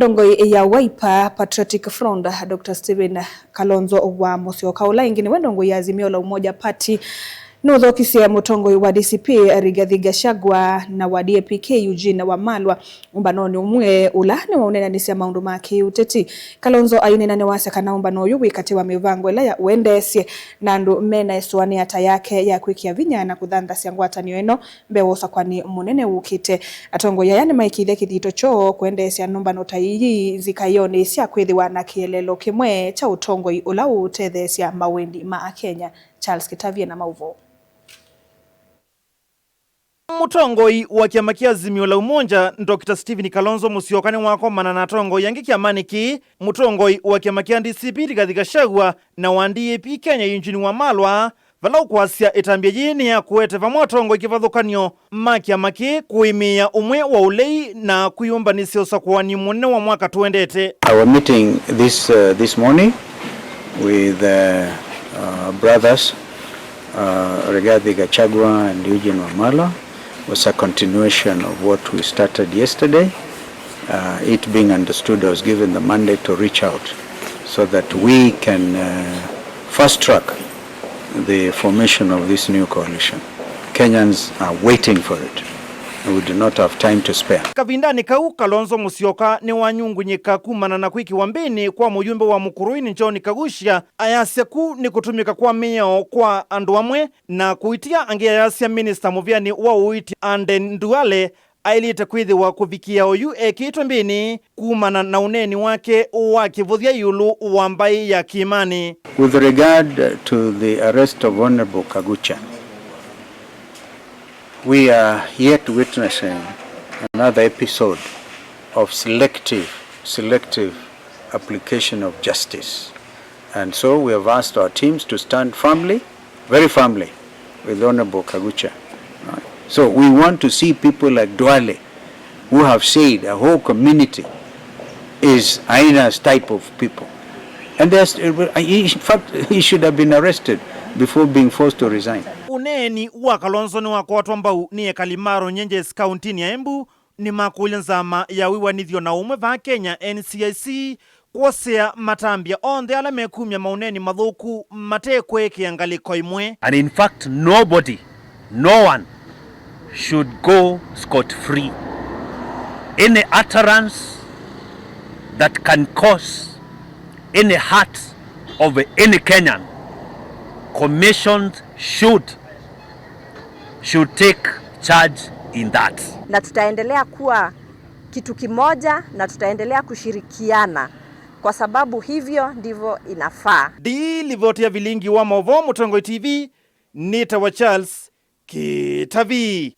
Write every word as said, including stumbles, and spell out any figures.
Ndongoi ya Wiper Patriotic Front, Doctor Stephen Kalonzo wa Musyoka, ũla ĩngĩ nĩwe ndongoi ya Azimio la Umoja Party, nũthokisye mũtongoi wa D C P Rigathi Gachagua na wa D A P K Eugene Wamalwa ũmbanonĩ ũmwe ũla nĩwaũneenanĩsya maũndũ ma kĩũteti. Kalonzo aineena nĩwasya kana ũmbano ũyũ wĩ katĩ wa mĩvango ĩla ya ũendeesye na andũ mena ĩsũanĩa ta yake ya kwĩkĩa vinya na kũthanthasya ngwatanĩo ĩno mbee wa ũsakũani mũnene wũkĩte. Atongoi aya nĩmaĩkĩĩthya kĩthito kyoo kũendeesya nũmbano ta ii nzikaĩonĩ sya kwĩthĩwa na kĩeleelo kĩmwe kya ũtongoi ũla ũũtetheesya mawendi ma Akenya. Charles Kitavie na maũvoo. Mũtongoi wa kĩama kĩa Azimio la Umoja, Doctor Stephen Kalonzo Musyoka nĩwakomana na atongoi angĩ kĩamanĩ kĩĩ, mũtongoi wa kĩama kĩa D C P Rigathi Gachagua na wa D A P Kenya Eugene Wamalwa, vala ũkwasya ĩtambya yĩĩ nĩ ya kũete vamwe atongoi kĩvathũkany'o ma kĩama kĩĩ kũĩmĩĩa ũmwe wa ũlei na kwĩyũmbanĩsya ũsakũani mũnene wa mwaka tũendete. Our meeting this, uh, this morning with, uh, uh, brothers, uh, Rigathi Gachagua and Eugene Wamalwa was a continuation of what we started yesterday. Uh, it being understood, I was given the mandate to reach out so that we can, uh, fast track the formation of this new coalition. Kenyans are waiting for it. We do not have time to spare. Kavindanĩ kau, Kalonzo Musyoka nĩwanyungunyĩka kumana na kwĩkĩwa mbĩnĩ kwa mũyumbe wa Mũkũrũinĩ John Kagusha, ayasya kũu nĩ kũtũmĩka kwa mĩao kwa andũ amwe, na kũitia angĩ ayasya minista mũvĩanĩ wa ũiiti Aden Duale aĩlĩte kwĩthĩwa kũvikĩa oyu ekĩĩtwe mbĩnĩ kumana na ũneeni wake wa kĩvũthya ĩũlũ wa mbaĩ ya kĩĩmanĩ. With regard to the arrest of Honorable Kagucha, we are yet witnessing another episode of selective, selective application of justice. And so we have asked our teams to stand firmly, very firmly, with Honorable Kagucha. Right? So we want to see people like Duale, who have said a whole community is hyenas type of people. And there's, in fact, he should have been arrested before being forced to resign. Ũneeni wa Kalonzo nĩwakwatwa mbau nĩ ekali ma Runyenjes kauntinĩ ya Embu, nĩmakũlya nzama ya wĩw'anĩthyo na ũmwe vaa Kenya, N C I C, kwosea matambya onthe ala mekumya maũneeni mathũku mate kwĩkĩa ngalĩko ĩmwe. And in fact, nobody, no one should go scot-free. Any utterance that can cause any hurt of any Kenyan, commissions should should take charge in that. Na tutaendelea kuwa kitu kimoja na tutaendelea kushirikiana, kwa sababu hivyo ndivyo inafaa. Ndi livoti ya vilingi wa maũvoo Mũtongoi T V, nĩtawa Charles Kitavi.